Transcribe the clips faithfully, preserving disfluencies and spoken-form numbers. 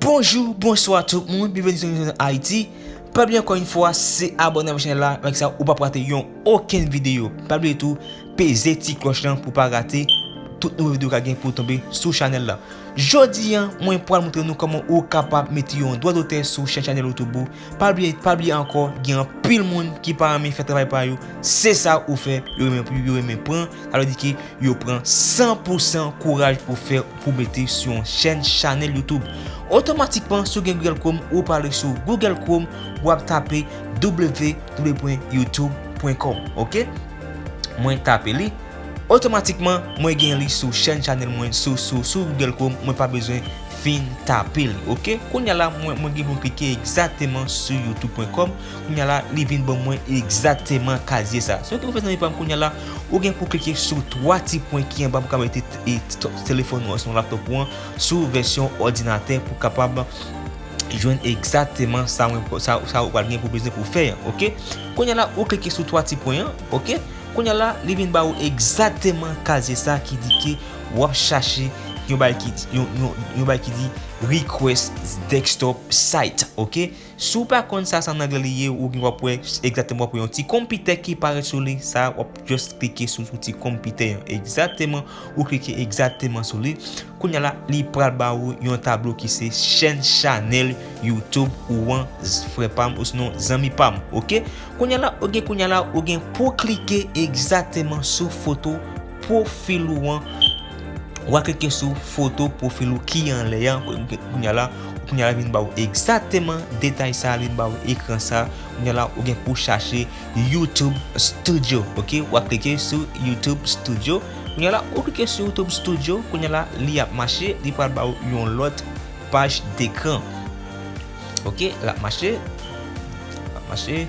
Bonjou, bonswa tout moun, byenveni sou Haiti. Pa bliye ankò yon fwa, se abòne avèk chanèl la, avèk sa ou p ap rate yon okenn videyo. Pa bliye tou, peze ti klòch lan pou pa rate tout nouvo videyo k ap gen pou tonbe sou chanèl la. Jodi a, mwen pral montre nou kòman ou kapab mete yon dwa dotè sou chèn chanèl YouTube ou. Pa bliye, pa bliye ankò, gen anpil moun ki pa renmen fè travay pa yo. Se sa ou fè, yo renmen, yo renmen pran. Sa vle di ke yo pran san pou san kouraj pou fè, pou mete sou yon chèn chanèl YouTube. Otomatikman, si w gen Google Chrome, ou prale sou Google Chrome, w ap tape w w w pwen youtube pwen com, oke? Mwen tape li. Otomatikman, mwen gen li sou chèn chanèl mwen, sou, sou, sou Google Chrome, mwen pa bezwen fin tape li, oke? Kounye a la, mwen, mwen gen pou m klike egzakteman sou youtube pwen com. Kounye a la, li vin ban mwen egzakteman kazye sa. Sa ki pou fè zanmi pa m kounye a la, ou gen pou klike sou twa ti pwen ki anba pou ka mete t-, e, t-, telefòn ou an, sou laptop ou an, sou vèsyon òdinatè pou kapab jwenn egzakteman sa mwen, sa, sa ou pral gen pou bezwen pou fè an, oke? Kounye a la, ou klike sou twa ti pwen an, oke? Kounye a la, li vin ba ou egzakteman kazye sa ki di ke w ap chache yon bagay ki, yon, yon, yon bagay ki di request desktop site, oke? Si w pa konn sa, sa an anglè li ye, ou gen w ap wè egzakteman, w ap wè yon ti konpitè ki parèt sou li, sa w ap just klike sou, sou ti konpitè an. Egzakteman, ou klike egzakteman sou li. Kounye a la, li pral ba ou yon tablo ki se chèn chanèl YouTube ou an, z-, frè pa m, osinon zanmi pa m, oke? Kounye a la, ou gen, kounye a la, ou gen pou klike egzakteman sou foto pwofil ou an. W a klike sou foto pwofil ou ki anlè a. Kounye a la, kounye a la vin ba ou egzakteman detay sa, vin ba ou ekran sa. Kounye a la, ou gen pou chache YouTube Studio, oke? W a klike sou YouTube Studio. Kounye a la, ou klike sou YouTube Studio. Kounye a la, li ap mache, li pral ba ou yon lòt paj dekran. Oke, l ap mache. L ap mache.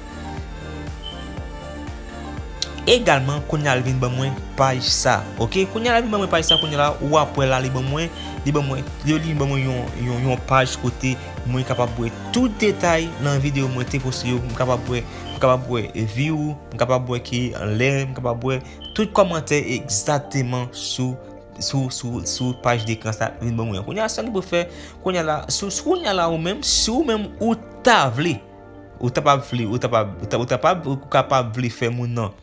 Egalman, kounye a l vin ban mwen paj sa. Oke, kounye a l vin ban mwen paj sa, kounye a la, ou ap wè la, li ban mwen, li ban mwen, li, li ban mwen yon, yon, yon paj kote mwen kapab wè tout detay nan videyo mwen te poste yo, m kapab wè, m kapab wè view, m kapab wè ki anlè, m kapab wè tout kòmantè egzakteman sou, sou, sou, sou paj dekran sa vin ban mwen an. Kounye a, sa ki pou fè, kounye a la, sou, sou kounye a la ou menm, si ou menm ou ta vle, ou ta pa vle, ou ta pa, ou ta, ou ta pa, ou kapab vle fè moun nan,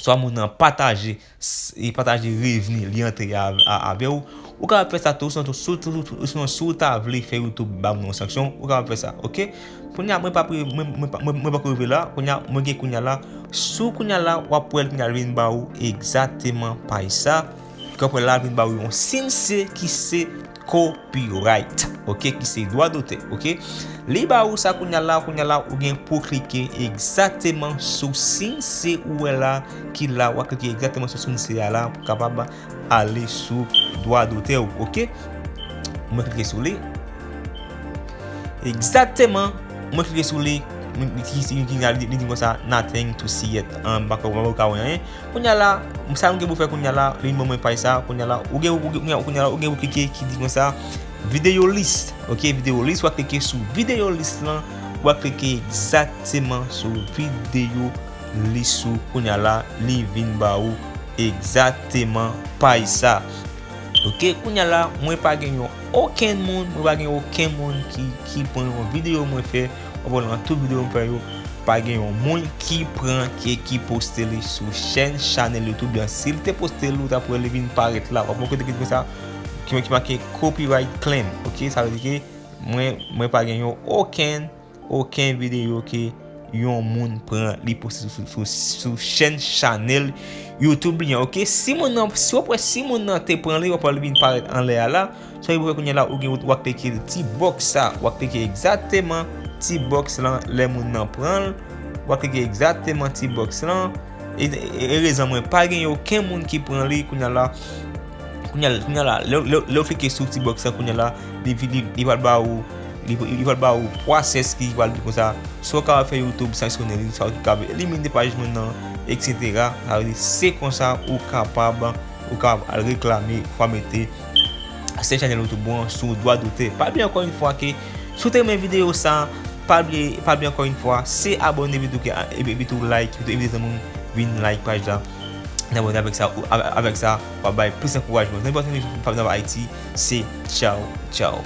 swa moun nan pataje, s-, e pataje revni li antre a, a, avè w, ou kapab fè sa tou, sinon, sou, sou, sou, sinon, si w ta vle fè YouTube ba moun nan yon sanksyon, ou kapab fè sa, oke? Kounye a, mwen pa pre-, mwen, mwen pa, mwen, mwen pako rive la, kounye a, mwen gen kounye a la, sou kounye a la, w ap wè l kounye a l vin ba ou egzakteman paj sa, w ap wè la, l vin ba ou yon siy ki se copyright, oke, ki se dwa dotè, oke. Li ba ou sa kounye a la, kounye a la, ou gen pou klike egzakteman sou siy ou wè la, ki la, w a klike egzakteman sou siy a la, pou kapab ale sou dwa dotè ou, oke. Mwen klike sou li. Egzakteman, mwen klike sou li, mwen, ki, ki, ki, li, li di konsa, nothing to see yet. An, m pa ka, m pa ka wè anyen. Kounye a la, sa m gen pou fè kounye a la, li ban mwen paj sa, kounye a la, ou gen, ou gen, kounye a la, ou gen pou klike ki di konsa, video list. Oke, video list, w a klike sou video list lan, w a klike egzakteman sou video list ou, kounye a la, li vin ba ou egzakteman paj sa. Oke, kounye a la, mwen pa gen yon okenn moun, mwen pa gen okenn moun ki, ki pran yon videyo mwen fè, ou konprann, tout videyo mwen fè yo, pa gen yon moun ki pran, ki, ki poste li sou chèn chanèl YouTube lan. Si l te poste l, ou t ap wè li vin parèt la. W ap wè kote ki konsa, ki, ki make copyright claim. Oke, sa vle di ke mwen, mwen pa gen yon okenn okenn videyo ke yon moun pran, li poste sou, sou, sou, sou chèn chanèl YouTube li an, oke? Si moun nan, si w ap wè, si moun nan te pran li, w ap wè li vin parèt anlè a la. Sa ki pou fè kounye a la, ou gen, w a klike ti box sa, w a klike egzakteman ti box lan, lè moun nan pran l, w a klike egzakteman ti box lan. E, e, erezman, mwen pa gen okenn moun ki pran li, kounye a la, kounye a, kounye a la, lè, lè, lè w klike sou ti box lan, kounye a la, li, li, li pral ba ou, li, li pral ba ou process ki pral di konsa, sa w kapab fè YouTube sanksyone li, sa ki kapab elimine paj moun nan, et cetera. Sa vle di, se konsa ou kapab, ou kapab al reklame, fwa mete se chanèl YouTube ou an sou dwa dotè. Pa bliye ankò yon fwa ke, si w te renmen videyo sa, Pa bliye, pa bliye ankò yon fwa, se abòne epi tou, epi tou like, epi tou envite zanmi w vin like paj la. N abòne avèk sa, avèk sa, w ap bay plis ankourajman. Zanmi, pa bliye, pa bliye Ayiti, se tchaw, tchaw.